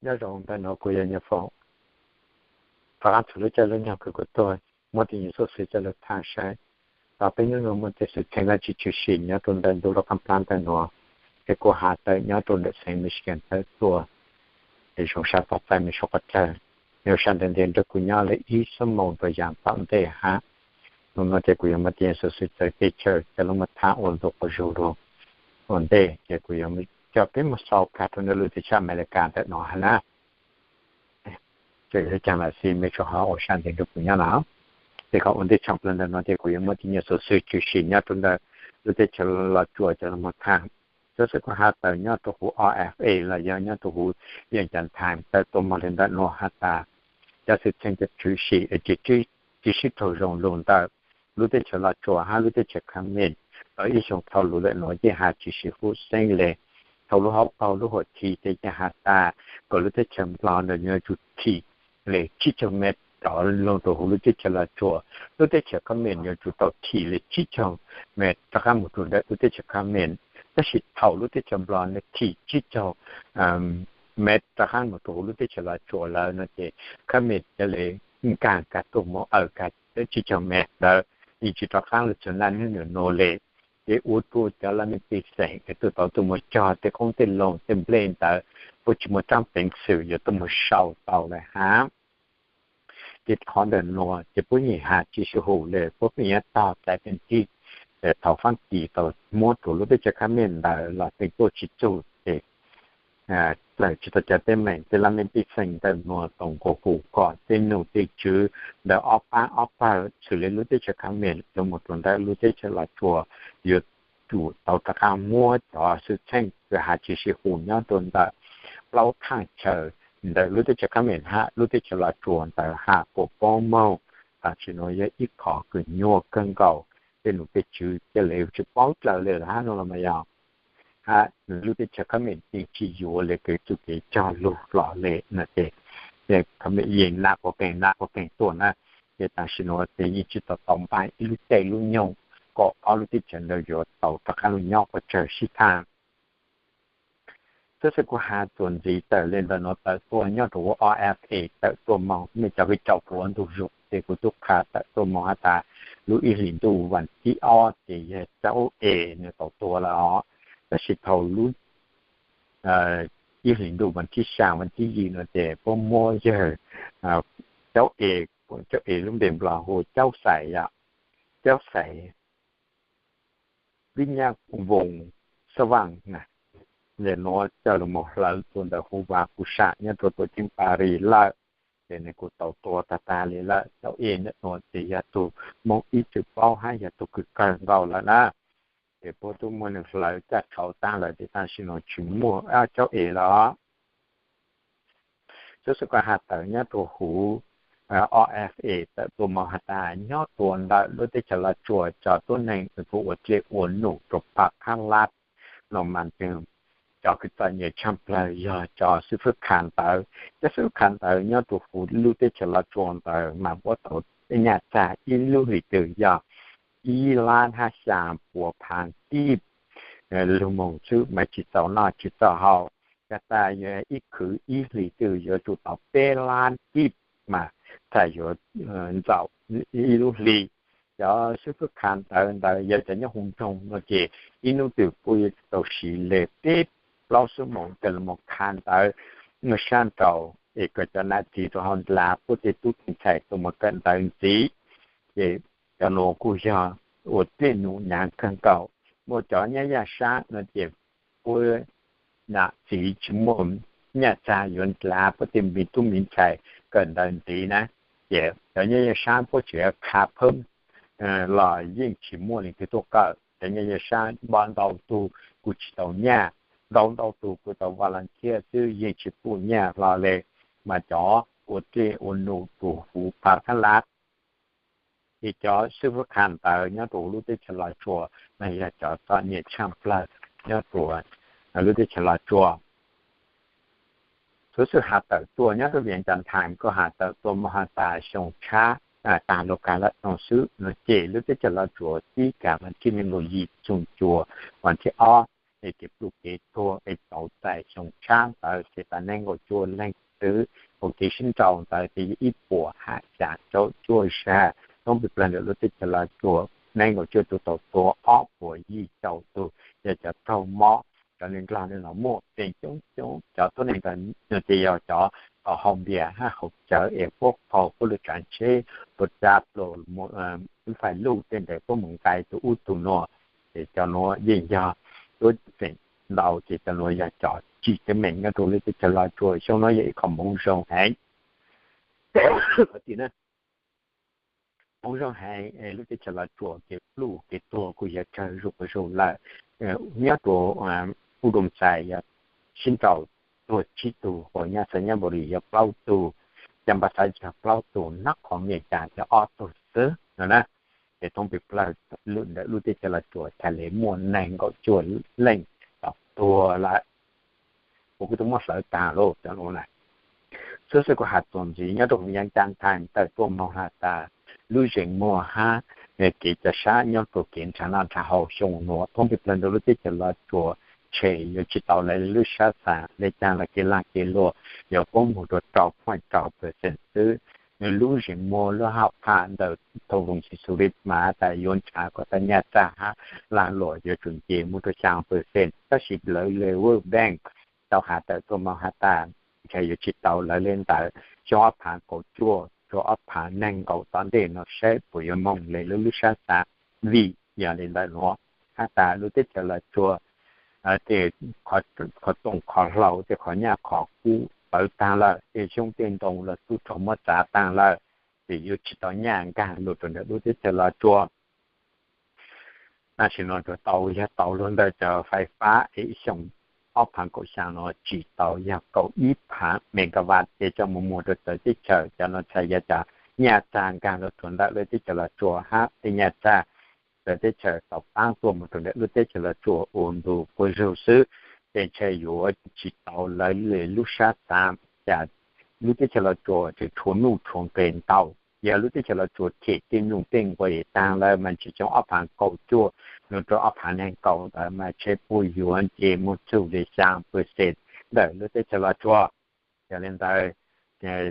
Nyob zoo ntawm no kuv yog Nyiaj Foom, rov qab txog lub caij lub nyoog kws kuv tuaj muab tej nyuag xov xwm coj los tham saib. Tos peb hnub no muaj tej xwm txheej dab tsi tshwm sim nyob rau ntawm ntuj lub qab plab ntawm no, ces kuv has tawm nyob rau ntawm xeev Michigan tawm tuaj, es zoo sab tog txais me sab qhov chaw, nyob sab ntawd ntiag nrog kuv nyob li ib xuab moos rau yav tom ntej hab. Hnub no ces kuv yuav muab tej xov xwm txawv teb chaws coj los tham ua ntu quas zug dua. Ua ntej ces kuv yuav coj peb mus xauj kag rau ntawm lub teb chaws Amelikas ntawm no hab na. Tseem yuav caag los xij mej tsuas ho ua sab ntev nrog kuv nyob na. Ces qhov ua ntej tshaj plaws ntawm no ces kuv yuav muab tej nyuag xov xwm tshwm sim nyob rau ntawm lub teb chaws Los Tsuas coj los tham. Xov xwm kuv has tawm nyob rau huv O F A los yog nyob rau huv Vias Cas Times tawm tuaj moog li ntawm no has tas, cov xwm txheej cov tshwm sim es tsis sib raug zoo lug ntawm lub teb chaws Los Tsuas hab lub teb chaws Khab Mej tau ib xyoos dhau lug lawm nuav yeej has tsis sib huv xeeb le. Thaum lub hauv paug lub huam thim ces yeej has tas kom lub teb chaws Nplog ntawd yuav tsum thim le tsib caug mev rov lug rau huv lub teb chaws Los Tsuas, lub teb chaws Khab Mej yuav tsum tau thim le tsib caug mev rov qab mus rau ntawm lub teb chaws Khab Mej. Tab sis thaum lub teb chaws Nplog nws thim tsib caug mev rov qab mus rau huv lub teb chaws Los Tsuas lawm no ces Khab Mej ca le nkaag kag tuaj moog aws kag tsib caug mev ntawd, yeej tsis rov qab lug txug naj hnub nua le. Ces ua rua cov laj mej pej xeem kws tuaj tau tuaj mus cog tej qoob tej loo tej nplej ntawd puab tsis muaj tsaab peev xwm yuav tuaj mus sau tau lawm hab. Ces qhov ntawm nuav ces puab yeej has tsis sib hum le, puab pheej yuav tog txais peev tib. Thaum Faab Kis tau muab rua lub teb chaws Khab Mej ntawd los pheej tuaj tsis txug ces txawm tsis tau cov teeb meem tej laj mej pej xeem ntawm nuav tau nqua hu kom tej num tej tswv ntawm ob pab ob pawg xws le lub teb chaws Khab Mej yuav mus rua ntawm lub teb chaws Los Tsuas yuav tsum tau rov qab muab cov xwm txheej kws has tsis sib hum nyob rua ntawm plaub thaaj chaw ntawm lub teb chaws Khab Mej hab lub teb chaws Los Tsuas ntawd has puas paub moog. Tam sim nuav yog ib qho kws nyuaj kawg nkaus, tej num tej tswv ca le tsis paub dlawg le hab no los mas yog hab lub teb chaws Khab Mej yeej tsis yuav le kev txuj kev cog lug hlo le no ces Khab Mej yeej nam quas qeej nam quas qeej tuaj na. Ces tam sim nuav ces yeej tsis tau tau npaaj ib lub caij lub nyoog kom ob lub teb chaws ntawd yuav tau rov qab lug nyob ua tsawg sib tham. Xov xwm kuv has txuas ntxiv tawm le ntawm nuav tawm tuaj nyob rua huv O F A tawm tuaj moog, mej cov kws caum kuv ua ntu zug ces kuv tub qha tawm tuaj moog has tas lub ib hlis ntuj vas thib ob ces yog Caub Es nws tau tua lawm os. Tab sis thaum lub ib hlis ntuj vas thib xya vas thib yim no ces puab muab yawg Caub Es, Caub Es lub npe Nplog hu Caub Xais yom, Caub Xais Vib Nyab Voos Xab Vaaj na, ntawm nuav coj lug moog hlawv rua ntawm huv Vas Kus Sam nyob rua tuam ceeb Pas Lis lawm. Ces nws kuj tau tua tag tag li lawm. Caub Es ntawm nuav ces yog tug Moob ib txwm paub hab yog tug kws kawg nkaus lawm na. Ces puab tub muab nws hlawv caj rhau taag lawm ces tam sim nuav tsis muaj Caub Es lawm. Xov xwm kuv has tawm nyob rua huv O F A tawm tuaj moog has tas nyob rua ntawm lub teb chaws Los Tsuas cov tuab neeg kws ua dlej ua num rua Phab Khab Lab no mas cov kws txom nyem tshaaj plawg yog cov xwb fwb kha ntawd. Cov xwb fwb kha ntawd nyob rua huv lub teb chaws Los Tsuas ntawd mas puab tau nyaj txag ib lub hlis twg yog ib lab hab xya puas phaav kib lug moog xwb mas tsis txaus noj tsis txaus haus. Yog tas yuav ib khwv ib hlis twg yuav tsum tau peb lab kib mas txhaj yuav ntxaus ib lub hli. Cov xwb fwb kha ntawv ntawd yog cov nyob huv nroog no ces ib hnub twg puab yuav tsum tau siv le peb plaub xuab moos coj lug moog kha ntawv sab nraud es kom cov nam txiv rau hauv ndlav puab tej tub tej ntxhais tuaj mus kawm ntawv ntxiv. Ces cov nuav kuj yog ua dlej num hnyav kawg nkaus. Muaj cov nyob yaj sab no ces puab nam txiv tsis muaj nyaj txag yuav ndlav puab tej me tub me ntxhais kawm ntawv ntxiv na, ces cov nyob yaj sab puab tseem kha phab los yeej tsis muaj leej twg tuaj kawm. Cov nyob yaj sab npaj ntau tug kuj tsis tau nyaj, ntau ntau tug kuj tau vas las thiab xwb yeej tsis pum nyaj hlo le. Mas cov ua dlej ua num rua huv Phab Khab Lab es cov xwb fwb kha ntawv nyob rua huv lub teb chaws Los Tsuas mas yog cov txom nyem tshaaj plawg nyob rua lub teb chaws Los Tsuas. Xuv xwm has tawm tuaj nyob rua Vias Cas Times kuj has tawm tuaj moog has tas xyoo tshab taag lug kag lawm no xwb no ces lub teb chaws Los Tsuas tib kag vas thib neeg nkaum yim xyoo cua vas thib ob es kev pluj kev tuag es tau txais xyoo tshab ntawd ces tau nees nkaum cuaj leej xwb. Hauv kev sib nrau ntawd ces yog ib puas xya caum cuaj zag. Thoob plaws ntawm lub teb chaws Los Tsuas nees nkaum cuaj tus tau tuag, ob puas yim caum tus yog cov raug mob. Cov neeg nplog no muaj feem coob coob, cov tuab neeg ntawd ces yog cov haus npias hab haus cawv es puab qaug puab lub tsav tsheb, puab tsav pluas, lub fais luj tej ntawd puab mus nqai tus ub tus nuav. Ces cov nuav yeej yog tuab feem ntau, ces cov nuav yog cov tsim teeb meem nyob rua lub teb chaws Los Tsuas. Xyoo nuav yog ib qho hmoov zoo heev. Hmoov zoo heev, lub teb chaws Los Tsuas kev pluj kev tuag kuj yog tsawg zuj quas zug lawm. Nyob rua Udoom Xais yog sib nrau tuag tsib tug, hua Nyab Xais Nyab Npaus Lis yog plaub tug, Cam Npab Xav yog plaub tug, Nab Qhoos Mes Kas yog ob tug xwb no na. Ces thoob plaws ntawm lub teb chaws Los Tsuas txhais le muaj nees nkaum cuaj leej tau tuag lawm. Kuv kuj tau muab hlawv taag lawm cov nuav na. Xov xwm kuv has txuas ntxiv nyob rua hauv Yaav Caab Times tawm tuaj moog has tas lub zeem muag hab kev ca sab nyob rua kev nrhav noj nrhav haus xyoo nuav thoob plaws ntawm lub teb chaws Los Tsuas tshem yuav tsis tau lawv le lub sab xaav le caag los kev laag kev luam yuav poob moog rua rau point rau percent xwb. Lub zeem muag lub hauv phaj ntawm Thoob Voos Xim Xus Lis mas has tas yuav nrhav kom tau nyaj txag hab laag luam yuav tsum nce moog rua xyaa percent, tab sis lawv le World Bank tau has tawm tuaj moog has tas ntshe yuav tsis tau lawv le ntawd. Xyoo ob phaav kaum cuaj rua ob phaav nees nkaum tom ntej no saib puas yuav moog le lub lub sab xaav, vim yog le ntawm nuav has tas lub teb chaws Los Tsuas tej qhov txooj qhov hlau tej qhov nyaj qhov kub pawv taag lawm, tej xyoob tej ntoo los tub rog muab txav taag lawm, ces yuav tsis tau nyaj nkaag lug rua ntawm lub teb chaws Los Tsuas. Tam sim no tsuas tau yog tau lug ntawm cov fais fab es xyoo ob phaav kaum xyaa no tsim tau yog kaum ib phaav megawatt ces coj moog muag rua txawv teb chaws. Cov no txhais yog cov nyaj txag nkaag lug rua ntawm lub teb chaws Los Tsuas hab tej nyaj txag txawv teb chaws tau paab tuaj moog rua ntawm lub teb chaws Los Tsuas ua ntu quas zug xwb, ces ntshe yuav tsis tau lawv le lub sab xaav, cas lub teb chaws Los Tsuas tseem tshuav nuj tshuav nqes ntau. Yog lub teb chaws Los Tsuas them tej nuj tej nqes taag lawm mas ntshe xyoo ob phaav kaum cuaj lug rua ob phaav nees nkaum ntawd mas ntshe puas yuav nce moog txug le xyaa percent ntawm lub teb chaws Los Tsuas. Yog le ntawd,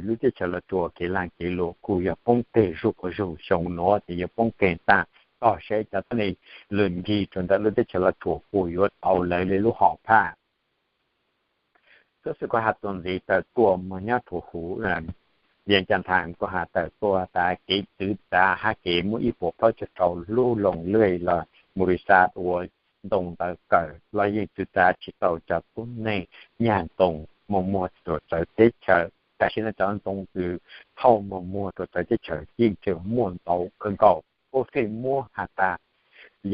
lub teb chaws Los Tsuas kev laag kev luam kuj yog poob teg zuj quas zug, xyoo nuav ces yuav poob keeg taag. Tog saib cov tuab neeg lug ncig rua ntawm lub teb chaws Los Tsuas puas yuav tau lawv le lub hom phaj. Xov xwm kuv has txuas ntxiv tawm tuaj moog nyob rua huv Vias Cas Thaim kuj has tawm tuaj tas kev txwv txav hab kev muaj ib puas plaub caug rau lub loos lwj los mus ris xav ua ntoo ntawd kawm los yeej txwv txav tsis tau cov tuab neeg nyag ntoo muag muag rua txawv teb chaws. Tam sim no cov ntoo kws thauj muag muag rua txawv teb chaws yeej tseem muaj ntau kawg nkaus. Puab feem muab has tas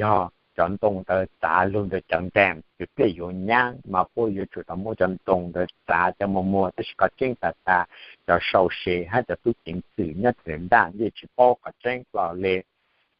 yog cov ntoo ntawd txav lug ntawm cov nkaam kws pliaj yuav nyaab mas puab yuav tsum tau muab cov ntoo ntawd txav cov muag muag, tab sis qhov tseeb tas tas cov sau se hab cov tub ceev xwm nyob rua nram ntaj yeej tsis paub qhov tseeb hlo le.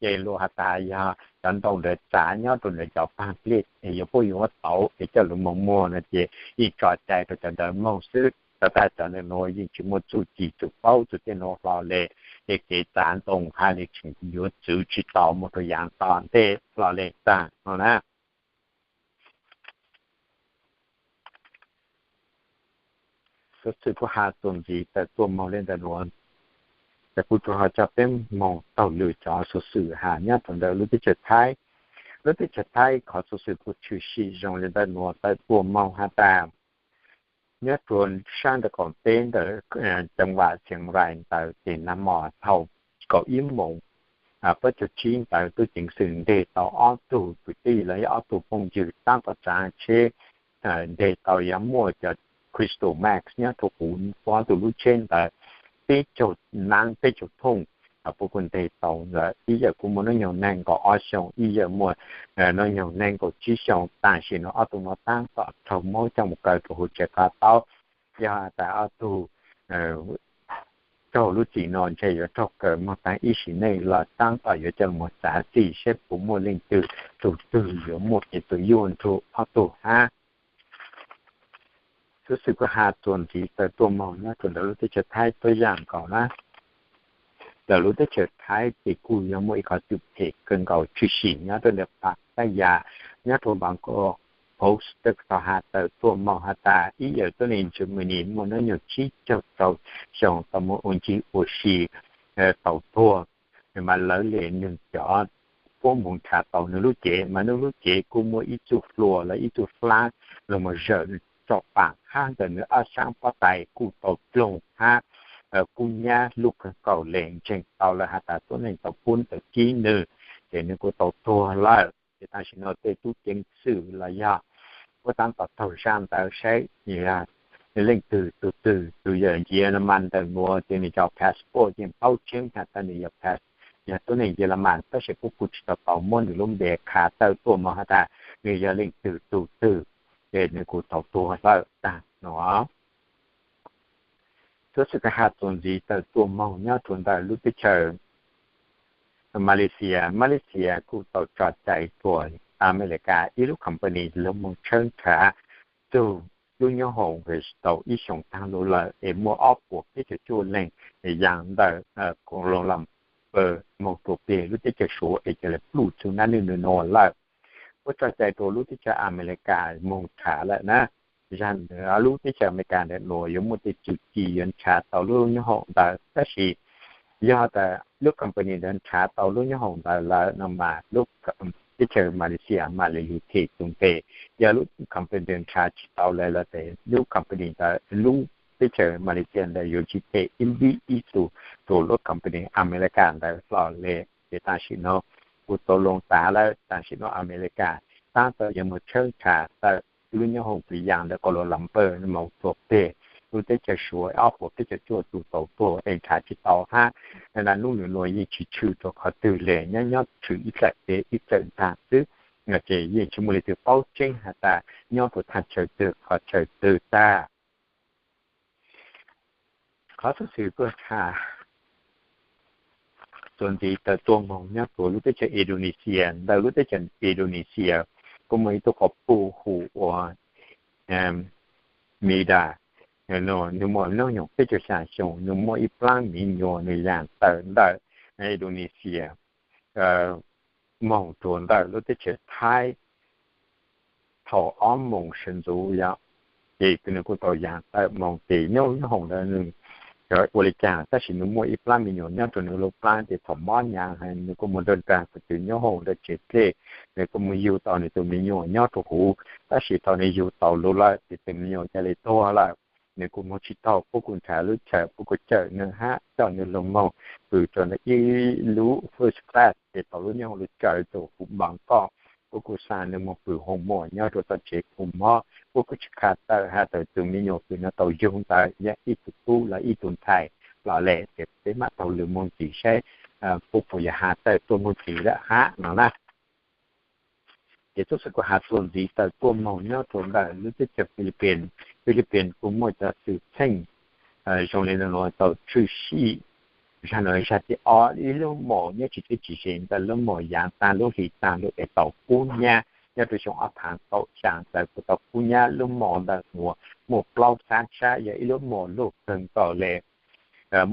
Ces luag has tas yog cov ntoo ntawd txav nyob rua ntawm cov paag pliaj, yuav puab yuav muab tauv es coj lug muag muag no ces yeej tso cai rua cov ntawd moog xwb. Txawm tas cov ntawd nuav yeej tsis muaj txuj ci txug paub txug tej nuav hlo le, ces kev txav ntoo hab le tseem yuav txwv tsis tau mus rua yaav tom ntej hlo le taag no na. Xov xwm kuv has txuas ntxiv tawm tuaj moog le ntawm nuav, tas kuv tsuas ho coj peb moog taug lw cov xov xwm has nyob rua ntawm lub teb chaws Thaib. Lub teb chaws Thaib qhov xov xwm kuj tshwm sim zoo le ntawm nuav tawm tuaj moog has tas nyob rua sab ntawm qaum teb ntawm ceev vam Xiav Rais ntawd ces nag hmo thaum kaum ib moos plaub caug tsib ntawd tub ceev xwm nteg tau ob tug kwv tij los yog ob tug phooj ywg taab tom tsav tsheb, nteg tau yog muaj cov crystal meth nyob rua huv ob tug lub tsheb ntawd peb caug naab peb caug thooj. Puab kuj nteg tau ntawd ib yawg kuj muaj noob nyoog neeg nkaum ob xyoos, ib yawg muaj noob nyoog neeg nkaum tsib xyoos. Tam sim no ob tug no taab tom raug muab coj mus kaw rua huv tsev qhov taub. Yog tas ob tug raug lub txim no ntshe yuav raug kaw moog taag ib sim neej los taab tom yuav coj mus txav txim saib puas muaj leej twg tug twg yuav muaj kev txum yuaj nrug ob tug hab. Xov xwm kuv has txuas ntxiv tawm tuaj moog nyob rua ntawm lub teb chaws Thaib tuab yaam nkaus na. Ntawm lub teb chaws Thaib ces kuj yog muaj ib qhov txwm phem kawg nkaus tshwm sim nyob rua ntawm Pattaya, nyob rua Bangkok, Post tau has tawm tuaj moog has tas ib yawm tuab neeg Germany muaj nub nyoog tsib caug rau xyoo tau muaj ua ncig ua si tau tuag, mas lawv le nwg cov puab moog nrhav tau nwg lub cev, mas nwg lub cev kuj muaj ib txuj hlua los ib txuj hlab los mus zawm tso paam hab ntawm nwg ob saab pob tais kuj tau ploog hab kub nyab lub kawg nkaus le, ntseeg tau lawv has tas tuab neeg tau pub ntawm kib nwg, ces nwg kuj tau tuag lawm. Ces tam sim no tej tub ceev xwm los yog puab taab tom taug zaj ntawd saib leej twg tug twg, tug yawm Yeelamas ntawm nuav ces nwg cov passport yeej paub tseeb has tas nwg yog, yog tuab neeg Yeelamas, tab sis puab kuj tsi tau tau muab nwg lub npe khav tawm tuaj moog has tas nwg yog leej twg tug twg, ces nwg kuj tau tuag lawm tag no. Tub xwm kuj has txuas ntxiv tawm tuaj moog nyob rua ntawm lub teb chaws Malaysia. Malaysia kuj tau tso cai rua Amelikas ib lub company lug moog tshawb nrhav tug lub nyoob hoom tau ib xyoos taag lug lawm es muaj ob puas peb caug cuaj leej yaam ntawm Kuala Lumpur moog rua peg lub teb chaws Suav es ca le pluj txug nab nwj nua lawm. Puab tso cai rua lub teb chaws Amelikas moog nrhav lawm na. Zag ntawd lub teb chaws Amelikas ntawm nuav yuav muaj tej txuj ci yuav nrhav tau lub nyoob hoom ntawd, tab sis yog tas lub company ntawd nrhav tau lub nyoob hoom ntawd lawm no mas lub teb chaws Malaysia mam le yug them tus npe. Yog lub company ntawd nrhav tsi tau le lawm tes lub company ntawd, lub teb chaws Malaysia ntawd yuav tsi them ib npib ib txug rua lub company Amelikas ntawd hlo le. Ces tam sim no kuj tau loo tav lawm, tam sim no Amelikas taab tom yuav moog tshawb nrhav tawm lub nyoob hoom pes yaam ntawm Kuala Lumpur moog rua peg lub teb chaws Suav ob puas peb caug cuaj tug tau tuag es nrhav tsi tau hab nab nwj nua yeej tsi tshwm rua qhov twg le, nyob nyob tshwm ib txawm peb ib txawm ntaag xwb, ces yeej tsi muaj leej twg paub tseeb has tas nyob rua thaaj chaw twg qhov chaw twg tag. Qhov tub xwm kuj has txuas ntxiv tawm tuaj moog nyob rua lub teb chaws Indonesia. Ntawm lub teb chaws Indonesia kuj muaj ib tug quas puj hu ua Mida, nwg muaj nub nyoog peb caug xyaa xyoo, nwg muaj ib plaab miv nyuas nwg yaam tawm ntawm Indonesia moog rua ntawm lub teb chaws Thaib thaum ob moos sawv ntxuv yom. Ces nwg kuj tau yaam tawm moog ces nyob nyob hoom ntawd nwg ua le caag, tab sis nwg muaj ib plaab miv nyuas nyob rua nwg lub plaab ces thaum mob nyaav nwg kuj moog nrug nraag tug nyob hoom ntawd tsev dlej, nwg kuj moog yug tau nwg tug miv nyuas nyob rua huv, tab sis thaum nwg yug tau lug lawm ces tug miv nyuas ca le tuag lawm. Nwg kuj moog tsi taug, puab kuj nrhav lub chaw, puab kuj cawm nwg hab coj nwg lug moog pw rua ntawm ib lub first class ces tau lub nyob hoom lug tsaws rua huv Bangkok. Puab kuj xa nwg moog pw hoos muas nyob rua txoj tsev kho mob, puab kuj tsi khav tawm has tas tug miv nyuas kws nwg tau yug ntawd yog ib tug tub los ib tug ntxhais los le, ces peb maam taug lug moog ntxiv saib puab puas yuav has tawm tuaj moog ntxiv lawm hab no na. Ces tub xwm kuj has txuas ntxiv tawm tuaj moog nyob rua ntawm lub teb chaws Philippines. Philippines kuj muaj cov xwm txheej zoo le nuav tau tshwm sim. Zag nuav zag thib ob, ib lub mos nyob tsis deb tsis ze ntawm lub mos yaav taag lub hli taag lug es tau kub nyab nyob rua xyoo ob phaav kaum xyaa ntawd kuj tau kub nyab. Lub mos ntawm nuav muaj plaub xab sab, yog ib lub mos loj kawg nkaus le,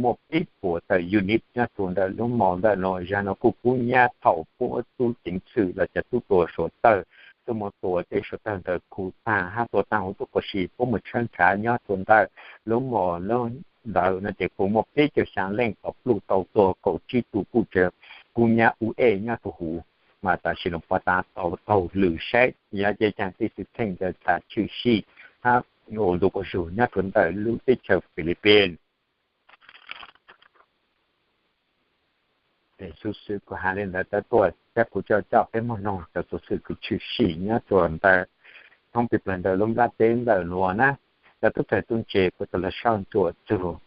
muaj peb puas tawm unit nyob rua ntawm lub mos ntawm nuav. Zag nuav kuj kub nyab thaum puab tub ceev xwm los cov tub tua suav tawg tuaj moog tua tej suav tawg ntawd khu taag hab tua taag huv tuaj quas si, puab moog tshawb nrhav nyob rua ntawm lub mos ntawd no ces kuj muaj peb caug xyaa leej tau pluj tau tuag, kaum tsib tug kuj tseem kub nyab ua ej nyob rua huv. Mas tam sim nuav puag ta tau taug lug saib yog ces caag tej xwm txheej ntawd txhad tshwm sim hab ua ntu quas zug nyob rua ntawm lub teb chaws Philippines. Tub xwm kuj has le ntawd tawm tuaj, tab kuv coj coj peb moog noog cov xuv xwm kws tshwm sim nyob rua ntawm thoob plig plawg ntawm lub nplaj teb ntawm nuav na. Cov tub txawg tub ntse kuj tau lug sau ntsuam txug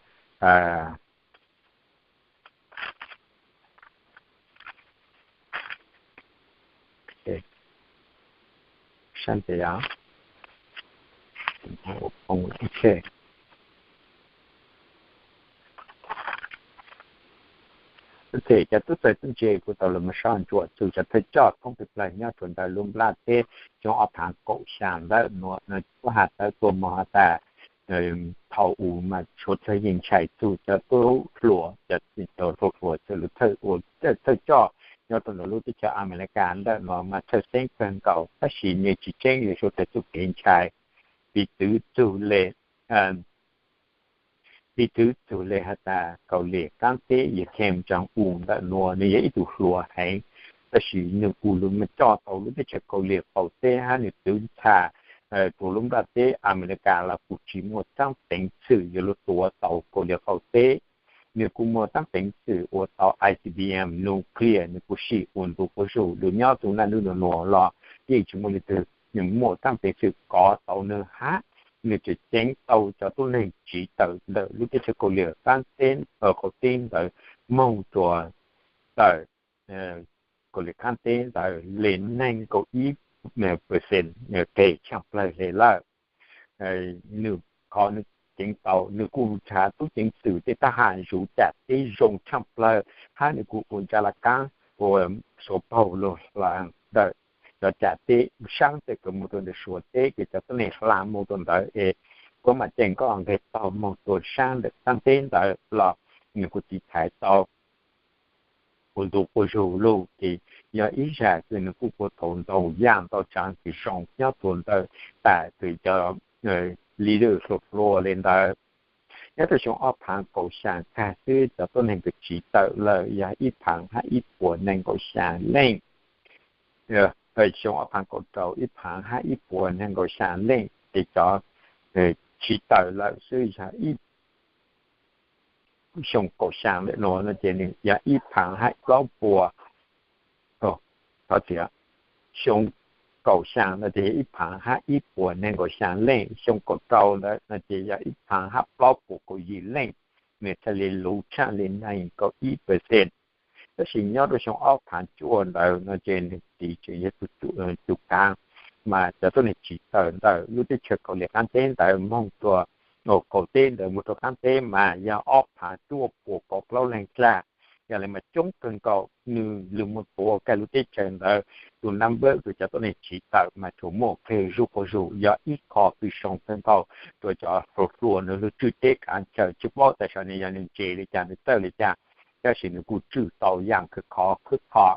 Cov tub txawg tub ntse kuj tau lug moog sau ntsuam txug cov thawj coj thoob plig plawg nyob rua ntawm lub nplaj teb xyoo ob phaav kaum xyaa ntawm nuav, puab has tawm tuaj moog has tas thaum u mas suav txawg yeej ntshai txug cov tub hluas, cov tub hluas txawg lug thawj coj nyob rau ntawm lub teb chaws Amelikas ntawm no mas txhawj xeeb kawg nkaus, tab sis nws tsis tseeb li suav rawv txuj kev ntshai. Piv txwv txug le piv txwv txug le has tas Kauslim qaab teb yawg Kim Jong-un ntawm nuav nws yog ib tug hluas heev, tab sis nws kuj lug coj tau lub teb chaws Kauslim qaum teb hab nws txwv txha rua lub nplaj teb Amelikas los kuj tsis muaj taab peev xwm yuav lug tuav tau Kauslim qaum teb. Nws kuj muaj taab peev xwm ua tau I C B M nuclear, nws kuj sim ua ntu quas zug lug nyob txug naj nub nuav los yeej tsis muaj leej twg muaj taab peev xwm kov tau nws hab. Nws tseem ceev tau cov tuab neeg tsiv tawm ntawm lub teb chaws Kauslim qaab teb, qaum teb ntawd moog rua ntawm Kauslim qaab teb ntawd le neeg nkaum ib percent teg tshaaj plawg le lawm. Nws, qhov nws ceev tau, nws kuj nrhav tub ceev xwm tej tab ham zuv cam teb zoo tshaaj plawg, hab nws kuj ua ntsab laj kaab ua suav paug lug hla ntawm cov cam teb saab tawm kws moog rua ntawm suav teb kws cov tuab neeg hla moog rua ntawd es kuas maam ceem koj nqeg taug moog rua saab ntawm qaab teb ntawd los nws kuj tiv thaiv tau ua ntu quas zug lug. Ces yog ib zag kws nws kuj ua tau ntau yaam ntau tsaav kws zoo nyob rua ntawm tas kws cov leader hluas hluas le ntawd. Nyob rua xyoo ob phaav kaum xyaa tag xwb cov tuab neeg kws tsiv tawm lawm yog ib phaav hab ib puas neeg nkaum xyaa leej. Xyoo ob phaav kaum rau ib phaav hab ib puas neeg nkaum xyaa leej ces cov tsiv tawm lawm xwb yog ib xyoo kaum xyaa ntawm nuav no ces nws yog ib phaav hab plaub puas, thov txim, xyoo kaum xyaa no ces yog ib phaav hab ib puas neeg nkaum xyaa leej, xyoo kaum rau ntawd no ces yog ib phaav hab plaub puas kaum yim leej, nws txhaj le luv tshaaj le neeg nkaum ib percent. Tab sis nyob rua xyoo ob phaav cuaj ntawd no ces nws tiv tseem yog tus kaav, mas cov tuab neeg tsiv tawm ntawm lub teb chaws Kauslim qaab teb ntawd moog rua, qaum teb ntawd moog rua qaab teb mas yog ob phaav cuaj puas kaum plaub leeg dlaag. Yog le mas coob kawg nkaus, nws lug moog tuav kag lub teb chaws ntawd, tus number kws cov tuab neeg tsiv tawm mas tsuas muaj qeg zuj quas zug, yog ib qho kws zoo kawg nkaus rua cov hluas hluas nws lug tswj teb kaav tsawg. Tsis paub tas saum nws yog nws ntse le caag nws txawj le caag, tab sis nws kuj tswj tau yaam kws khov khwb tho.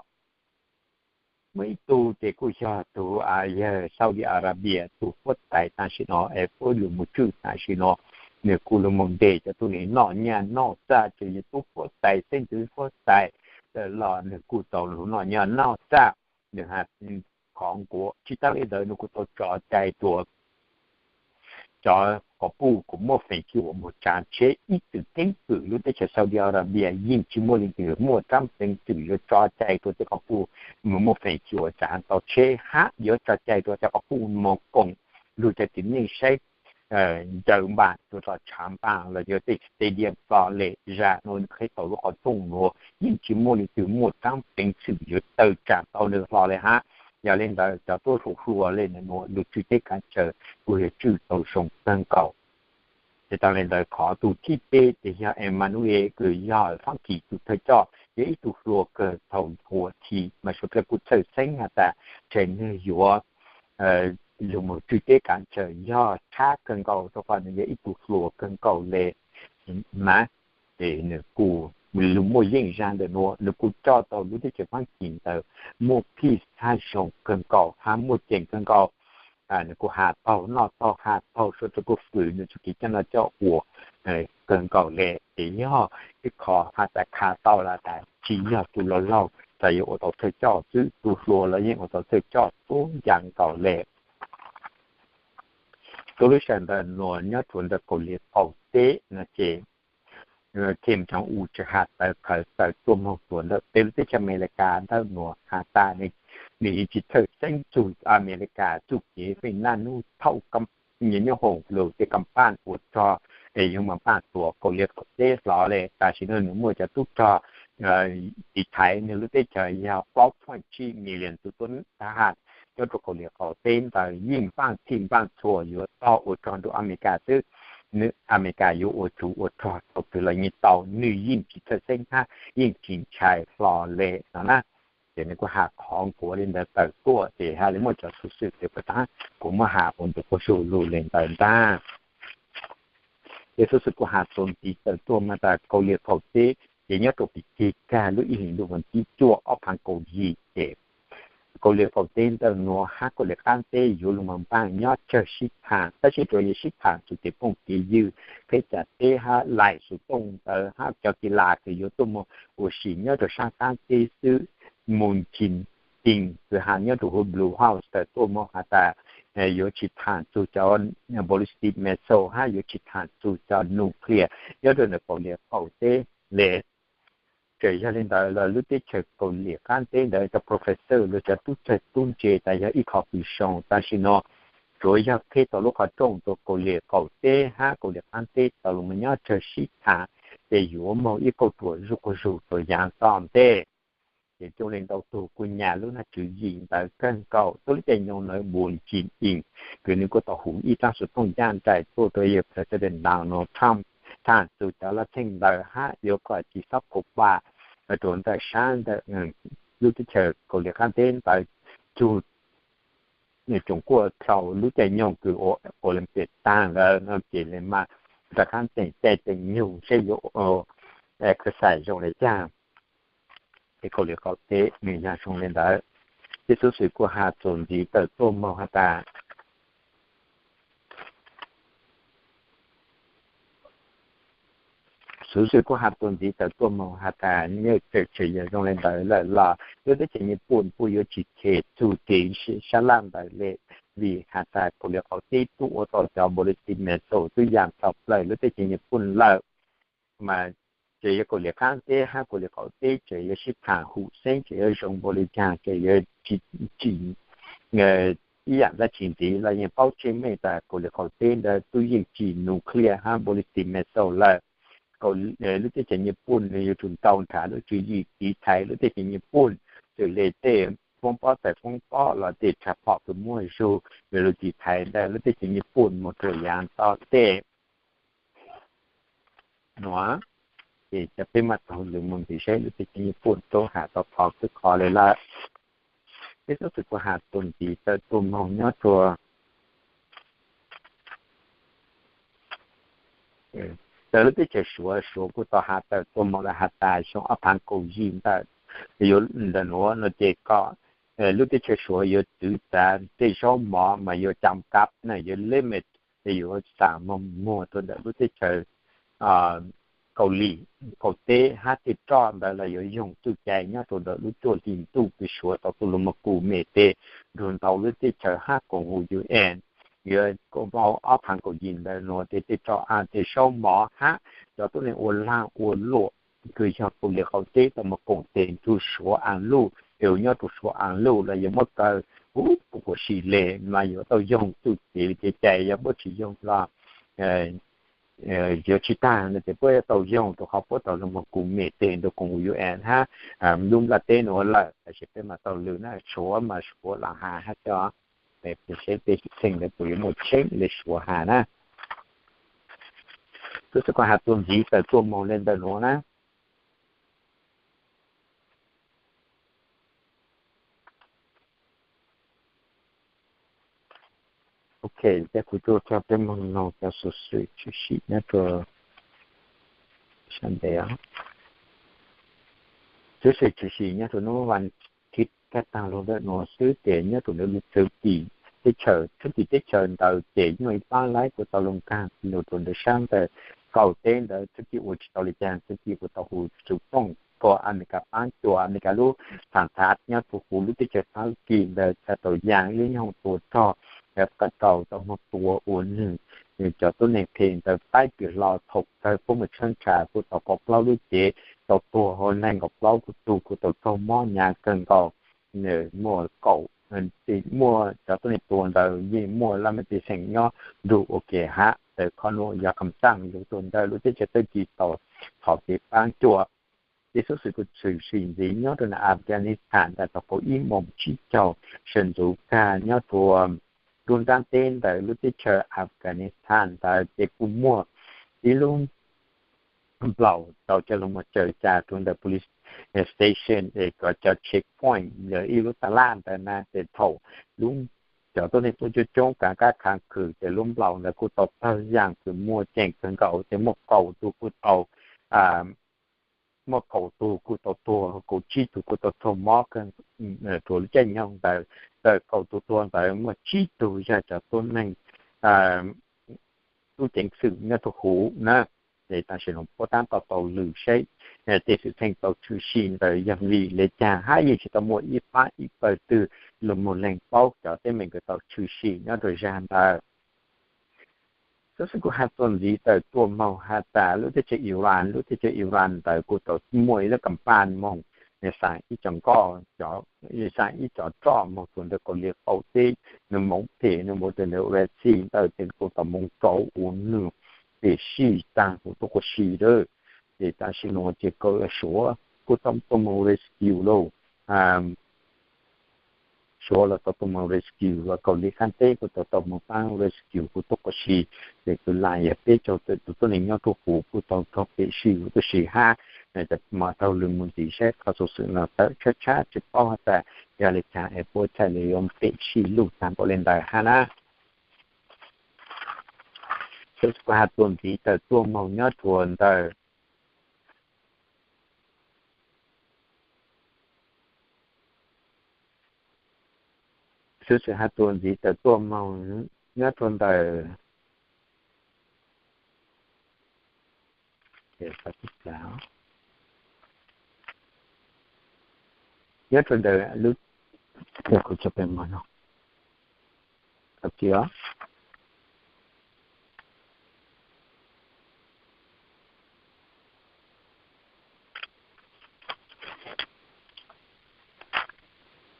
Muaj ib tug ces kuj yog tug yawg Saudi Arabia tug huab tais tam sim no es puab lug moog tswj tam sim no, nws kuj lug moog ntes cov tuab neeg noj nyaj noj txag, tseem yog tub huab tais xeeb ntxwv huab tais los nws kuj tau lug noj nyaj noj txag. Nws has khov nkuav, tsis tas le ntawd nws kuj tau tso cai rua cov quas puj kws muaj feem xyuam moog tsaav tsheb ib txwm keeb kwm lub teb chaws Saudi Arabia yeej tsis muaj leej twg muaj taab peev xwm yuav tso cai rua tej quas puj moog muaj feem xyuam tsaav tau tsheb hab yuav tso cai rua cov quas puj moog koom lug cov txiv neej saib ncaws npaaj rua tso tshav npaaj los yog tej stadium ploj le. Zag nuav nws qheb tau lub qhov rooj nuav yeej tsis muaj leej twg muaj taab peev xwm yuav tawm tsaam tau nws hlo le hab. Yog le ntawd cov tuab hluas hluas le nuav lug tswj teb kaav tsawg kuj yog tswj tau zoo kawg nkaus. Ces tas le ntawd qhov tug thib peb ces yog Emmanuel kws yog Faab Kis tug thawj coj, yog ib tug hluas kawg thaum huam thim mas suav dlawg kuj txhawj xeeb has tas tseem nwg yuav lug moog tswj teb kaav tsawg yog tshab kawg nkaus rua qhov nws yog ib tug hluas kawg nkaus le na. Ces nws kuj lug muaj yeej zag ntawm nuav, nws kuj coj tau lub teb chaws Faab Kis ntawd muaj peace hab zoo kawg nkaus hab muaj ceem kawg nkaus. Nws kuj has taug noj taug has taug, suav dlawg kuj fwm nws txuj kev coj noj coj ua kawg nkaus le. Ces yog ib qho has tas kha tau los tas tsis yog tug laug laug tas yuav ua tau thawj coj xwb, tug hluas los yeej ua tau thawj coj tub ncas nkaus le. Tuab lub sij hawm ntawm nuav nyob rua ntawm Kauslim qaum teb no ces Kim Jong-un tseem has tawv qhawv tawm tuaj moog rua ntawm peb lub teb chaws Amelikas ntawm nuav has tas nws yeej tsis txhawj xeeb txug Amelikas txuj kev feem naj nub thaum nyob hoom lug tej kam paaj ua rog es yuav moog paaj tuam Kauslim qaum teb hlo le. Tam sim no nws muaj cov tub rog tiv thaiv nws lub teb chaws yog plaub point tsib million tug tuab thab ham nyob rua Kauslim qaum teb ntawd yeej npaaj txhij npaaj txhua yuav tog ua rog nrug Amelikas xwb. Nwb Amelikas yuav ua tsuv ua rog thaum twg los yeej tau, nwg yeej tsis txhawj xeeb hab yeej tsis ntshai hlo le no na. Ces nws kuj has qhov nkuav le ntawd tawm tuaj ces hab le muaj cov xov xwm tes puas tas kuv muab has ua ntu quas zug lug le ntawd ntag. Ces xov xwm kuj has txuas ntxiv tawm tuaj mas tas Kauslim qaum teb Ces nyob rau pib kig kag lub ib hlis ntuj vas thib cuaj ob phav kaum yim ces Kaus Lim qaum teb ntawm nuav hab Kaus Lim qaab teb yuav lug moog npaaj nyob tsawg sib thaam, tab sis tsuas yog sib thaam txug kev phooj kev ywg, qheb cam teb hab laim xuv tooj ntawd hab cov ki las kws yuav tuaj moog ua si nyob rau saab qaab teb xwb. Mus ncig teem kws has nyob rau huv Blue House tawm tuaj moog has tas yuav tsis thaam txug cov ballistic missile hab yuav tsis thaam txug cov nuclear nyob rau ntawm Kaus Lim qaum teb le. Txawm yog le ntawd los lub teb chaws Kaus Lim qaab teb ntawd cov professor los cov tub txawg tub ntse tas yog ib qho kws zoo, tam sim no tsuav yog qheb tau lub qhov rooj rua Kaus Lim qaum teb hab Kaus Lim qaab teb tau lug moog nyob tsawg sib thaam, ces yuav moog ib kauj ruam zuj quas zug rua yaav tom ntej. Ces coj le ntau tug kuj nyam lub nab tswv yim ntawd kawg nkaus. Tuab lub caij nyoog ntawd Moon Jae-in kws nwg kuj tau hu ib dlaab xuv tooj ncaaj nraim tuaj rua yawg President Donald Trump thaam txug cov laj txheej ntawd hab yuav kom tsis xob pum pam rua ntawm saab ntawm lub teb chaws Kaus Lim qaab teb ntawd txug tsoom kuaj dhau lub caij nyoog kws ua Olympic taag lawm no ces le mas rov qaab teem caij teem nyoog seb yuav exercise zoo le caag. Ces Kaus Lim qaum teb nwg yog zoo le ntawd. Tej xuv xwm kuj has txuas ntxiv tawm tuaj moog has tas xuv xwm kuj has txuas ntxiv tawm tuaj moog has tas nyaj tseem tseem yog zoo le ntawd lawm los lub teb chaws Nyij Pooj puj yuav tsis them txug kev sab laj ntawd le, vim has tas Kaus Lim qaum teb tub ua tau cov ballistic missile tub yaam tau plaws lub teb chaws Nyij Pooj lawm. Mas tseem yog Kaus Lim qaab teb hab Kaus Lim qaum teb tseem yuav sib thaam hum xeeb tseem yuav zoo npaum le caag tseem yuav tsim ib yaam dlaab tsi ntxiv los yeej paub tseeb meej tas Kaus Lim qaum teb ntawd tub yeej tsim nuclear hab ballistic missile lawm. Lub teb chaws Nyij Pooj nwg yuav tsum ntaus nrhav lub tswv yim tiv thaiv lub teb chaws Nyij Pooj, txawm le tej foob pob txais foob pob los tej tshav phom kws muaj zug yuav lug tiv thaiv ntawm lub teb chaws Nyij Pooj moog rua yaav tom ntej. Nuav ces cov peb maam taug lug moog ntxiv saib lub teb chaws Nyij Pooj tub has tau qhov twg qhov le lawm. Peb tub txwm kuj has txuas ntxiv tawm tuaj moog nyob rua tawm lub teb chaws Suav, Suav kuj tau has tawm tuaj moog lawm has tas xyoo ob phaav kaum yim ntawm yuav ntawm nuav no ces kom lub teb chaws Suav yuav txwv txav tej zaub mov mas yuav cam kab na, yuav limit, yuav xam moog muag rua ntawm lub teb chaws Kaus Lim qaum teb hab tej roj ntawd los yuav yoog txuj cai nyob rua ntawm lub cuaj hli ntuj kws Suav tau tuaj lug moog kuj mem tes nrug ntau lub teb chaws hab koom haum U N. Yuav ob phaav kaum yim ntawm nuav tes tej roj av tej zaub mov hab cov tuab neeg ua laag ua luam kws yog Kaus Lim qaum teb tau moog koom tes nrug Suav aav luj, es nyob rua Suav aav luj los yuav muab kaw huv kuv quas si le mas yuav tau yoog txuj kev li kev cai, yog puab tsis yoog los yuav tsis taag no ces puab yuav tau yoog rua qhov puab tau lug moog kuj mem tes nrug koom U N hab lub nplaj teb nuav lawm. Tab sis peb maam taug lug na, Suav mas Suav lam has hab cov, peb saib peb xwm txheej ntawd puas yuav muaj tsheeb le Suav has na. Tub txwm kuj has txuas ntxiv tawm tuaj moog le ntawm nuav na. Ok, ces kuv tuaj coj peb moog noog cov xuv xwm tshwm sim nyob rua, sab ntev, xuv xwm tshwm sim nyob rua nub vas thiv kaj taag lug ntawm nuav xwb tes nyob rua ntawm lub txwv tim teb chaws, txwv tim teb chaws ntawd ces nyuaj ib paab laib kuj tau lug nkaag lug rua ntawm sab ntawm qaum teb ntawd txwv tim ua tsis tau li caag, txwv tim kuj tau hu xuv tooj rua Amelikas paab cua, Amelikas lub thaam thav nyob rua huv lub teb chaws Thaib Kis ntawd txhad tau yaa ib lub nyoog tua rog, qas rau tau moog tua ua nwg cov tuab neeg phem ntawd paib pim hlo thaum kawg puab moog tshawb nrhav kuj tau kaum plaub lub cev tau tuag, hab neeg nkaum plaub kuj tug kuj tau raug mob hnyav kawg nkaus. Muaj kaum, muaj cov tuab neeg tua ntawd yeej muaj laj mej pej xeem nyob nrug ua ke hab. Txawm qhov nuav yog kam txaaj lug rua ntawm lub teb chaws Thaib Kis tau thov kev paab cua. Tej xuv xwm kuj tshwm sim ntxiv nyob rua ntawm Afghanistan ntawm thaum kaum ib moos tsib caug sawv ntxuv kag nyob rua lub nraab teb ntawm lub teb chaws Afghanistan ntawd ces kuj muaj ib lub nplaum tau coj lug moog tsaws ca rua ntawm police station es kom cov checkpoint ib lub taj laj ntawd na, ces thaum lub, cov tuab neeg tuaj coob coob kaav kab khaav khwm ces lub nplaum ntawd kuj tau tawg yaam kws muaj ceem kawg nkaus, ces muaj kaum tug kuj tau muaj kaum tug kuj tau tuag, kaum tsib tug kuj tau raug mob kawg. Rau lub caij nyoog ntawd, kaum tug tuag ntawd muaj tsib tug yog cov tuab neeg tub ceev xwm nyob rau huv na. Ces tam sim no puab tab tom tau lwm seb tej xwm txheej tau tshwm sim ntawd yog vim li cas hab yeej tsis tau muaj ib pab ib pawg twg los moog lees paub cov teeb meem kws tau tshwm sim nyob rau zag ntawd. Xov xwm kuj has txuas ntxiv tawm tuaj moog has tas lub teb chaws Iran, lub teb chaws Iran ntawd kuj tau muaj ib lub kam paj moog xaa ib co nkoj, xaa ib co roj moog rua ntawm Kaus Lim qaum teb, nws moog phem, nws moog rua ntawm Red Sea ntawd ces kuj tau moog rau ua nwg phem sij taag huv tuab qua si lawm. Ces tam sim no ces Suav kuj tau tuaj moog rescue lauj. Suav los tau tuaj moog rescue, Kaus Lim qaab teb kuj tau tau moog paab rescue huv tuab qua si. Ces kws lam yog peb caug tawm tus tuab neeg nyob rua huv kuj tau raug phem sij huv tuab si hab. Ces mam taug lw moog ntxiv saib qhov xov xwm no tawm tshab tshab tsi paub has tas yog li cas es puab txhaj li yuav phem sij lug taag npaum li ntawd hab na. Xov xwm kuj has txuas ntxiv tawm tuaj moog nyob rua ntawm Xov xwm has txuas ntxiv tawm tuaj moog nyob rua ntawm, nyob rua ntawm lub, kuv tso pem mog no. Xov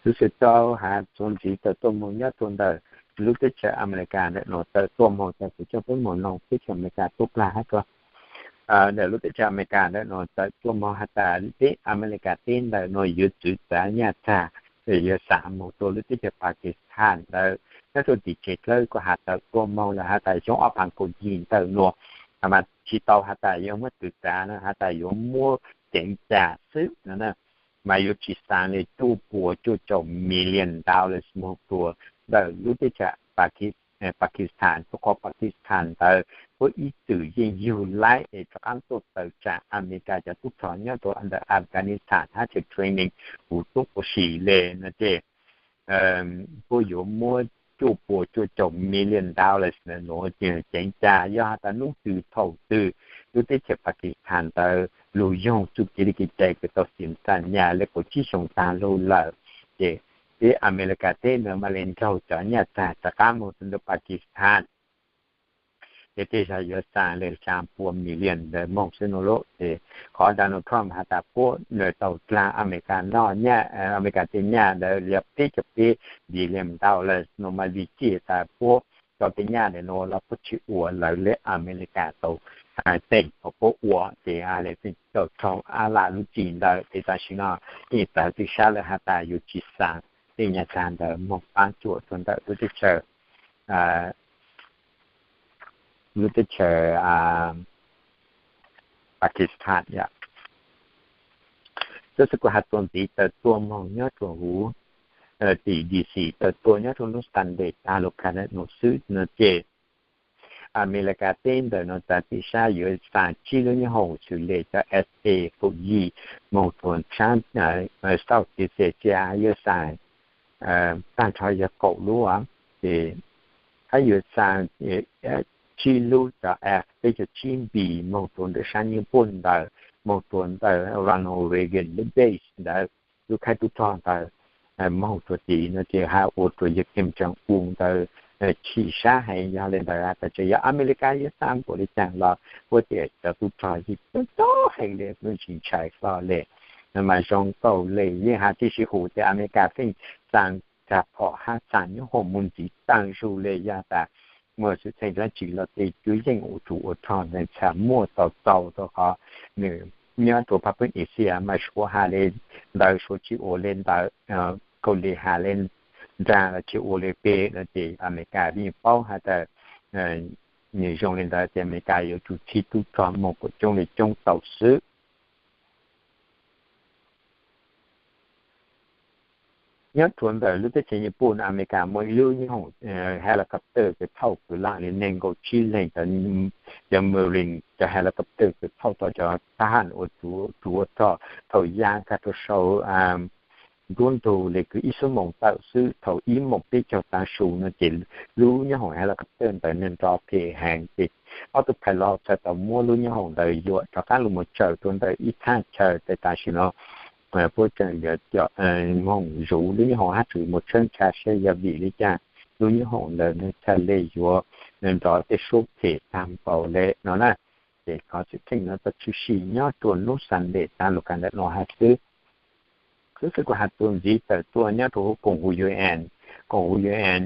xwm tau has txuas ntxiv tawm tuaj moog nyob rua ntawm lub teb chaws Amelikas ntawm nuav tawm tuaj moog, tawm kuv coj peb moog noog teb chaws Amelikas tuaj plaag hab ko. Ntawm lub teb chaws Amelikas ntawm nuav tawm tuaj moog has tas peb Amelikas teb ntawm nuav yuav txwv txav nyaj txag, yuav xaav moog rua lub teb chaws Pakistan ntawd. Nyob rua tim tseg dlawb kuj has tawm tuaj moog lawm has tas xyoo ob phav kaum yim ntawm nuav, mas tsis tau has tas yuav muab txwv txav na, has tas yuav muab ceev cag xwb no na. Mas yuav tsis xaav li cuaj puas cuaj caum million dollars moog rua ntawm lub teb chaws Pakistan, rua qhov Pakistan ntawd puab ib txwm yeej yug laib es rov qaab tuaj tawm tsaam Amelikas cov tub rog nyob rua ntawm Afghanistan hab tseem training huv tuab qua si le no ces puab yuav muab cuaj puas cuaj caum million dollars ntawd nuav ceev cag. Yog has tas nub twg thaum twg lub teb chaws Pakistan ntawd lug yoog txuj kev li kev cai kws tau xim txaj nyaj le kaum tsib xyoo taag lug lawm, ces peb Amelikas teb ntawd mam li nrug cov nyaj txag rov qaab moog rua ntawm Pakistan. Ces tej zag yuav xaav le xyaa pua million ntawd moog xwb no lauj. Ces qhov Donald Trump has tas puab nws tau dlaag Amelikas noj nyaj, Amelikas tej nyaj ntawd yog peb caug peb billion dollars no mas vim txij tas puab cov tej nyaj ntawm nuav los puab tsis ua lawv le Amelikas tau teem kom puab ua, ces le tau raug ab lam lub txim ntawd. Ces tam sim no yeej txawv txwj sab lawm has tas yuav tsis xaav tej nyaj txag ntawd moog paab cuam rua ntawm lub teb chaws, lub teb chaws Pakistan yom. Xov xwm kuj has txuas ntxiv tawm tuaj moog nyob rua huv tim D C, tawm tuaj nyob rua lub Sunday taag lug kag ntawm nuav xwb no ces Amelikas teb ntawm nuav txawv txwj sab yuav xaav tsib lub nyoob hoom xws le cov F A kaum yim moog rua sab Southeast Asia, yuav xaav taag nrho yog kaum lub, ces hab yuav xaav tsib lub cov F peb caug tsib B moog rua ntawm sab Nyij Pooj ntawd, moog rua ntawm Ronald Reagan lub base ntawd, lub khaib tub rog ntawd, moog rua tid no ces hab ua rua yawg Kim Jong Un ntawd chim sab heev. Yog le ntawd tas tseem yog Amelikas yuav xaav npaum li caag los puab tias cov tub rog yeej coob coob heev le, puab tsis ntshai hlo le. Mas zoo nkaus le yeej has tib si huv tias Amelikas pheej xaav tag phom hab xaav nyoob hoom moog ntxiv taag zug le. Yog tas muaj xwm txheej dlaab tsi los tej cuab yeej ua tsum ua rog ntxhab muaj tau txaus rua qhov nws nyob rua Pab Pwg Asia mas Suav has le ntawd Suav tsis ua le ntawd, Kaus Lim has le nraag los tsis ua le peg no ces Amelikas yeej paub has tas nws zoo le ntawd ces Amelikas yuav tsum txhib tub rog moog kuas coob le coob tau xwb. Nyob rua ntawm lub teb chaws Nyij Pooj, Amelikas muaj ib lub nyooj hoom helicopter kws thauj kws laaj li neeg nkaum tsib leeg cov Marine, cov helicopter kws thauj tau cov thab ham ua tsuv ua rog thaum yaj kag rua sau nruab ntug le kws ib xuab moos tawm xwb. Thaum ib moos peb caug tav su no ces lub nyooj hoom helicopter ntawd nrov phem heev ces ob tug phais los txhad tau muab lub nyooj hoom ntawd yuam rov qaab lug moog tsaws rua ntawm ib thaaj chaw. Tes tam sim no puab tseem yuav moog zuv lub nyooj hoom hab tsum moog tshawb nrha saib yog vim le caag lub nyooj hoom ntawd nwg txhad le yuav nrov tej suab phem taag npaum le no na. Ces qhov txheej no tau tshwm sim nyob rua nub Sunday taag lug kag ntawm nuav hab xwb. Xwb xwb kuv has txuas ntxiv tawm tuaj nyob rua huv koom huv UN, koom huv UN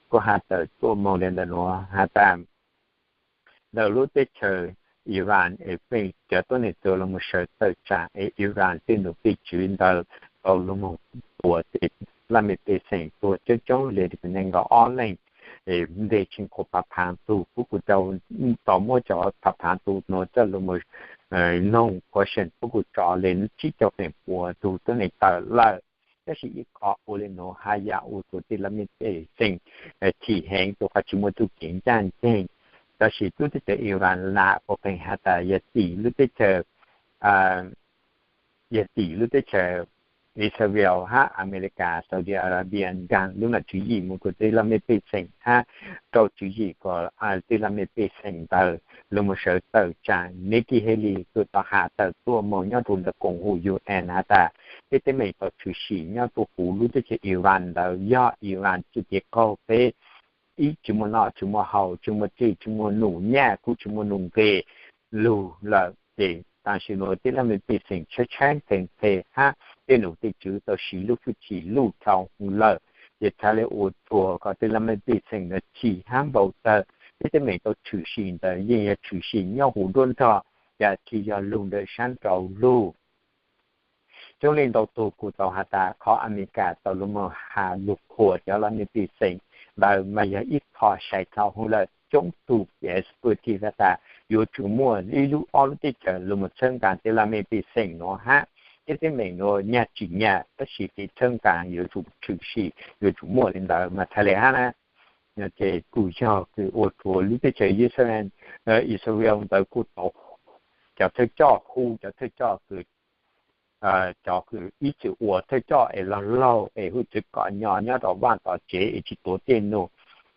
kuv has tawm tuaj moog le ntawm nuav has tas ntawm lub teb chaws Iran es pheej cov tuab neeg txawm lug moog sawv tawm tsaam es Iran tej num tej tswv ntawd tau lug moog tua tej laj mej pej xeem tuag coob coob le nees nkaum ob leeg. Nteg tshee qhuas phav phaav tug, puab kuj tau muab cov phav phaav tug nuav coj lug moog noog question, puab kuj tso le tsib caug feem pua tug tuab neeg tawm lawm. Tab sis ib qho ua le nuav haj yam ua rua tej laj mej pej xeem chim heev rua qhov tsis muaj tug kev ncaaj nceeg. Tab sis tub teb chaws Iran lam puas qeeg has tas yog tim lub teb chaws yog tim lub teb chaws Israel hab Amelikas, Saudi Arabia nkaag lub nom tswv yim moog rua tej laj mej pej xeem hab rau tswv yim kom tej laj mej pej xeem ntawd lug moog sawv tawm tsaam. Nikki Haley kuj tau has tawm tuaj moog nyob rua ntawm koom huv UN has tas peb teeb meem tau tshwm sim nyob rua huv lub teb chaws Iran ntawd yog Iran txuj kev qaug peb ib tsis muaj noj tsis muaj haus, tsis muaj tsej tsis muaj num, nyaj kuj tsis muaj num nqes lug lawm. Ces tam sim nuav tej laj mej pej xeem tshaib tshaib nqhis nqhis hab tej num tej tswv tau siv lub hwj chim luj dhau lawm. Ces txhad le ua rua kom tej laj mej pej xeem ntawd chim hab npau tawg. Peb teeb meem tau tshwm sim ntawd yeej yog tshwm sim nyob huv nruab nrog, yam tsis yog lug ntawm sab nraud lug. Coob leej ntau tug kuj tau has tas qhov Amelikas tau lug moog has lug qhuas cov laj mej pej xeem ntawd mas yog ib qho sai dhau hwv lawm. Coob tug experts has tas yuav tsum muaj ib lub ob lub teb chaws lug moog txhawb nqaa tej laj mej pej xeem nuav hab. Tej teeb meem nuav nyag tsim nyag tab sis kev txhawb nqaa yuav tsum tshwm sim, yuav tsum muaj le ntawd mas txhad le hab na. Ces kuj yog kws ua rua lub teb chaws Israel, Israel ntawd kuj tau cov thawj coj hu cov thawj coj kws cov kws ib txwm ua thawj coj es laug laug es hwj txwv kom nyo nyob rau vaaj tom tsev es tsis tuav tej num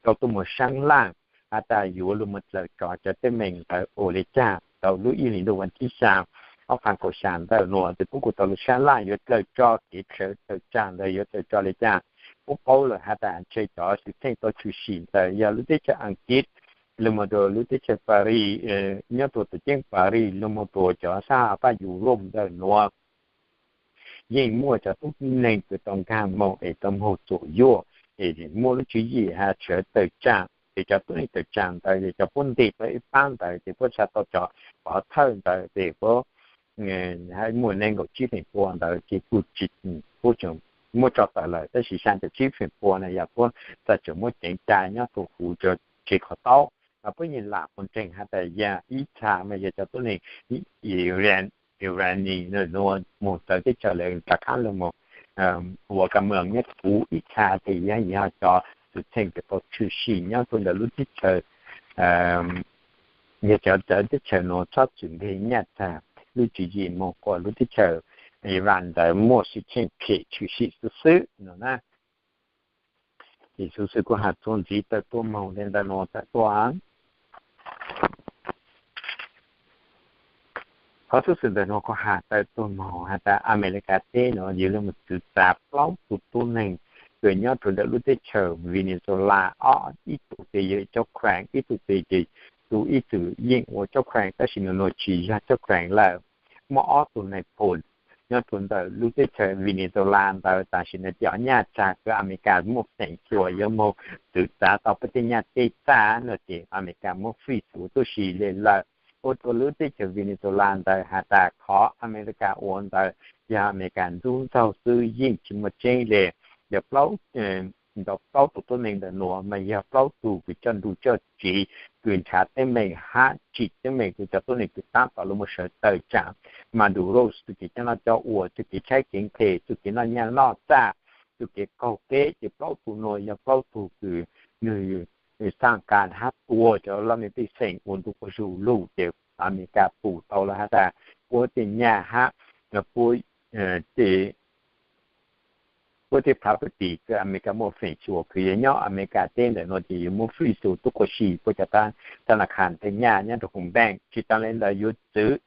rau tuaj moog saab laj has tas yuav lug moog dlawm tso cov teeb meem ntawd ua le caag. Tau lub ib hlis ntuj vas thib xyaa ob phav kaum xya ntawm nuav ces puab kuj tau lug saab laj yuav dlawm tso kev sawv tawm tsaam ntawd yuav dlawm tso le caag. Puab paub lawm has tas ntshe cov xwm txheej tau tshwm sim ntawd yog lub teb chaws Askiv lug moog rua lub teb chaws Paris, nyob rua tuam ceeb Paris lug moog rua cov sab Paj Yurop ntawm nuav yeej muaj cov tub neeg kws tau nkaag moog es tau moog txuam yuaj es muaj lub tswv yim has sawv tawm tsaam. Ces cov tub neeg tawm tsaam ntawd ces cov puab nteg tau ib paab ntawd ces puab tsa tau cov pov thawj ntawd ces puab muaj neeg nkaum tsib feem pua ntawd ces kuj tsis, puab tseem muab tso tawm lawm tab sis xyaa caum tsib feem pua na yog puab txawm tseem muab ceev cai nyob rua huv tsev kho taub. Mas puab yeej lam puas ntseeg has tas yog ib txha mas yog cov tub neeg Irani nuav moog txawv teb chaws lawm rov qaab lug moog ua ka mws nyob huv ib txha ces yog yog cov xwm txheej kws tau tshwm sim nyob rua ntawm lub teb chaws, yog cov txawv teb chaws nuav txhob txwm nqeg nyaj txag lub tswv yim moog quas lub teb chaws Iran ntawd muaj xwm txheej phem tshwm sim xwb xwb no na. Ces xuv xwm kuv has txuas ntxiv tawm tuaj moog le ntawm nuav tawm tuaj. Qhov xuv xwm ntawm nuav kuv has tawm tuaj moog has tas Amelikas teb nuav yog lug moog txwv txav plaub tug tub neeg kws nyob rua ntawm lub teb chaws Venezuela, ob ib tug ces yog cov Kremlin, ib tug ces tus ib txwm yeej ua cov Kremlin tab sis nua nuav tsis yog cov Kremlin lawm. Muaj ob tug nais phoo nyob rua ntawm lub teb chaws Venezuela ntawd tam sim nuav cov nyaj txag kws Amelikas muaj feem xyuam yuav moog txwv txav tau puab tej nyaj teb txaj no ces Amelikas muab free xuv tuab si le lawm. Ua rua lub teb chaws Venezuela ntawd has tas qhov Amelikas ua ntawd yog Amelikas ntxub ntxaug xwb yeej tsis muaj tseeb le. Yog plaub tus tub neeg ntawm nuav mas yog plaub tug kws coj nruj coj tsiv kws nrhav teeb meem hab tsim teeb meem rua cov tub neeg kws taab tom lug moog sawv tawm tsaam Maduro txuj kev coj noj coj ua, txuj kev tshaib kev nqhis, txuj kev noj nyaj noj txaj. tus kev qaug kev ces plaub tug no yog plaub tug kws nwg xaaj kas hab tua cov laj mej pej xeem ua ntu quas zug lug ces Amelikas pum tau lawm has tas puab tej nyaj hab puab tej puab tej property kws Amelikas muaj feem xyuam kws yog nyob Amelikas teb ntawm no ces yuav muab freeze tub quas si puab cov tab na khas tej nyaj nyob rua hoo npaaj. Tsi taag le ntawd yuav txwv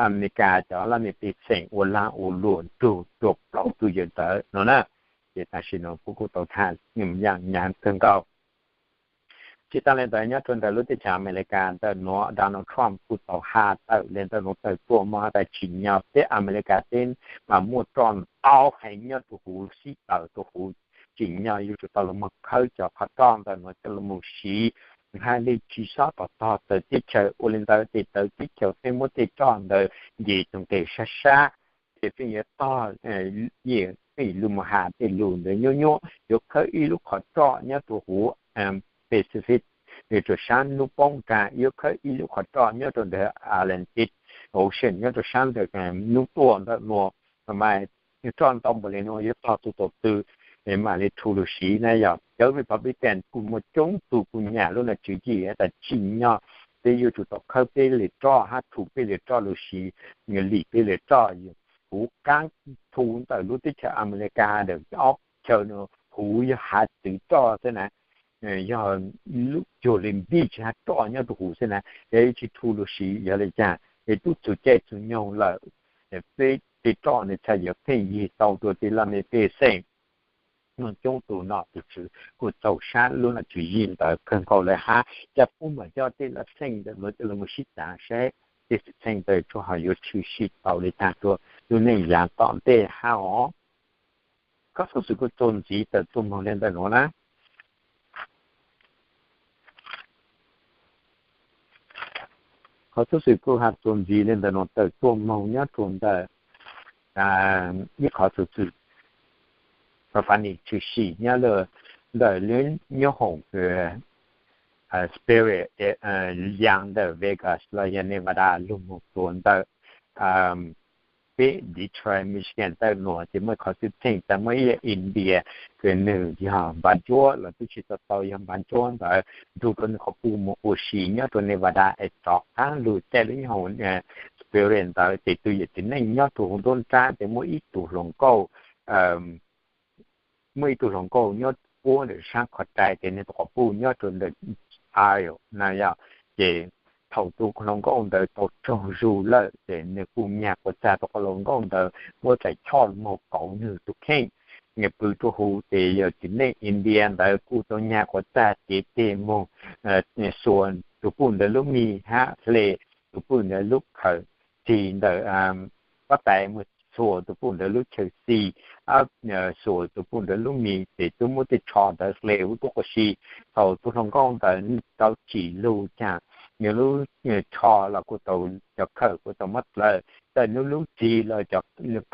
Amelikas cov laj mej pej xeem ua laag ua luam nrug rua plaub tug yawg ntawd no na. Ces tam sim no kuv kuj tau tham yaam nyaav kawg nkaus. Tsi taag le ntawd nyob rua ntawm lub teb chaws Amelikas ntawm nuav Donald Trump kuj tau has tawm le ntawm nuav tawm tuaj moog has tas tsim nyog peb Amelikas teb mas muaj roj ntau heev nyob rua huv sib tawm rua huv, tsim nyog yuav tsum tau lug moog khawb cov qhov roj ntawm nuav coj lug moog siv hab leej tsi xob tog tog txawv teb chaws. Ua le ntawd ces txawv teb chaws peb muab tej roj ntawd nce tug nqeg sab sab ces peb yuav tog, peb lug moog has tej lug ntawd nyuab nyuab, yuav khawb ib lub qhov roj nyob rua huv Pacific rua saab nub poob nraag, yuav khawb ib lub qhov roj nyob rua ntawm Atlantic Ocean nyob rua saab ntawm nub tuaj ntawm nuav. Mas roj ntau npaum le nuav yuav tog tug thaum twg mam li thu lug siv na? Yog cov Republican kuj muaj coob tug kuj nyam lub nam tswv yim has tas tsim nyog peb yuav tsum tau khawb peb li roj hab thu peb li roj lug siv, lim peb li roj. Kuv kaab thu ntawm lub teb chaws Amelikas ntawm ob chaw no huv yog has txwv roj xwb na, yog lub cuag li beach hab roj nyob rua huv xwb na, yog tsi thu lug siv yog le caag es tub txug caij txug nyoog lawm, peb tej roj nwg txhaj yuav pheej yig tau rua tej laj mej pej xeem. Muaj coob tug nom tug tswv kuj txaug sab lub nam tswv yim ntawd kawg nkaus le hab. Ca pub mam coj tej laj xeej ntawm nuav coj lug moog sib taav saib tej xwm txheej ntawd tsuas ho yuav tshwm sim tau le caag rua lub neej yaav tom ntej hab os. Qhov xub xwm kuj txuas ntxiv tawm tuaj moog le ntawm nuav na. Qhov xub xwm kuj has txuas ntxiv le ntawm nuav tawm tuaj moog nyob rua ntawm ib qhov xub xwm fani tshwm sim nyob ntawm lub nyob hoom Spirit yaam ntawm Vegas los yog Nevada lug moog rua ntawm peb Detroit, Michigan ntawm nuav ces muaj qhov xwm txheej tas muaj ib India kws nwg yog npav ntsuab los twb tsi tau tau yog npav ntsuab ntawd nrug rua nwg qhov puj moog ua si nyob rua Nevada es rov qaab lug caij lub nyob hoom Spirit ntawd ces tug yawm txiv neej nyob rua huv nruab nrab ces muaj ib tug hluas nkauj muaj ib tug hluas nkauj nyob puab ntawm saab qhov rai ces nwg tug qhov puj nyob rua ntawm aisle na yog. Ces thaum tug hluas nkauj ntawd tau raug zug lawm ces nwg kuj nyag quas txag tug hluas nkauj ntawd muab rais choj moog kauv nwg tug kheej. Nwg pw rua huv ces yawm txiv neej India ntawd kuj tau nyag quas txag cev teg moog xuas tug puj ntawd lub mis hab hle tug puj ntawd lub khawm txig ntawm pob tais moog xuas tug puj ntawd lub chaw xis, xuas tug puj ntawd lub mis ces tub muab tej tsho ntawd hle huv tub quas si. Thaum tug hluas nkauj ntawd rau tsim lug caag, nwg lub tsho los kuj tau, cov khawm kuj tau muab dlawg, txawm nwg lub txig los cov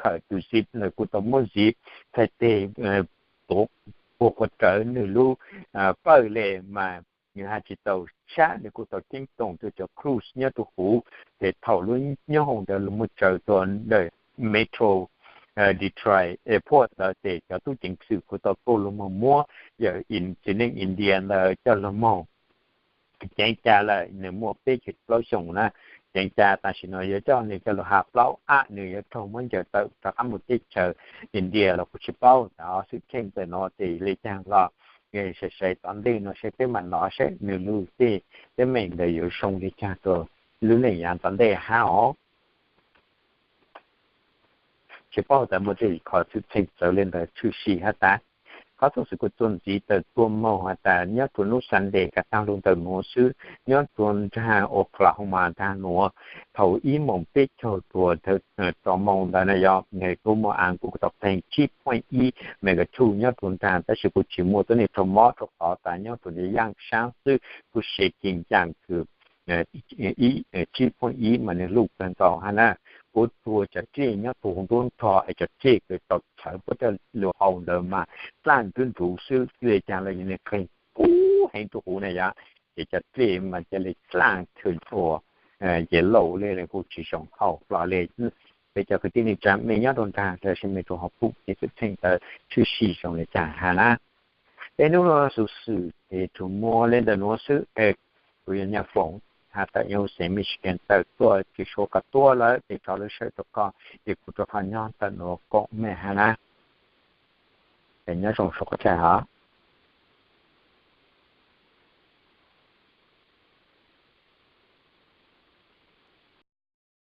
khawm tug zip los kuj tau muab zip txhais teg puag quas rawv nwg lub pawj le mas nwg has tsi tau sab, nwg kuj tau ceeb toom rua cov crews nyob rua huv. Ces thaum lub nyob hoom ntawd lug moog tsaws rua ntawm Metro Detroit Airport ntawd ces cov tub ceev xwm kuj tau tuaj lug moog muab yawm txiv neej India ntawd coj lug moog ceev ca lawm. Nwg muaj peb caug plaub xyoos na, ceev ca tam sim no yuav coj nwg coj lug has plaub ab, nwg yuav raug muab ncaws tawm rov qaab moog teb chaws India los kuj tsi paub. Tau xwm txheej ntawm no ces le caag los sai sai tom ntej no saib peb mam nov saib nwg lub tej teeb meem ntawd yuav zoo le caag rua lub neej yaav tom ntej hab os. Tsi paub tas muaj tej qhov xwm txheej txawv le ntawd tshwm sim has tas. Qhov xub xwm kuj txuas ntxiv tawm tuaj moog has tas nyob rua nub Sunday kaaj taag lug ntawm nuav xwb, nyob rua nraag Oklahoma nraag nuav, thaum ib moos peb caug rua rau moos ntawd na yog, kuj muaj aav kuj tau qeeg tsib point ib magnitude nyob rua nraag, tab sis kuj tsi muaj tuab neeg raug mob rua qhov tas nyob rua nraag yaaj saab xwb, kuj shaking yaam kws tsib point ib mas nwg luj kawg nkaus hab na. Puab rua cov dlej nyob rua huv nruab nrho es cov dlej kws tau txhawv puab coj lug hau ntawd mas dlaaj nruv nruv xwb, le caag los yog nwg qeeg kub heev rua huv na yog, ces cov dlej mas ca le dlaaj thwm ua ces laum le kuj tsi zoo hau hlo le. Peb cov kwv tij neej tsa mej nyob rau nraag lawm, sis mej rua hauv pum ces xwm txheej ntawd tshwm sim zoo le caag has na. Peb nub nuav xuv xwm ces tsuas muaj le ntawm nuav xwb es kuv yog Nyaj Foom has tawm nyob huv xeev Michigan tawm tuaj, ces suav koj tuaj lawm ces tso lub sij hawm rua koj, ces kuv rua koj nyob tawm nuav koom mej has na. Es nyob zoo suav qhov chaw hov.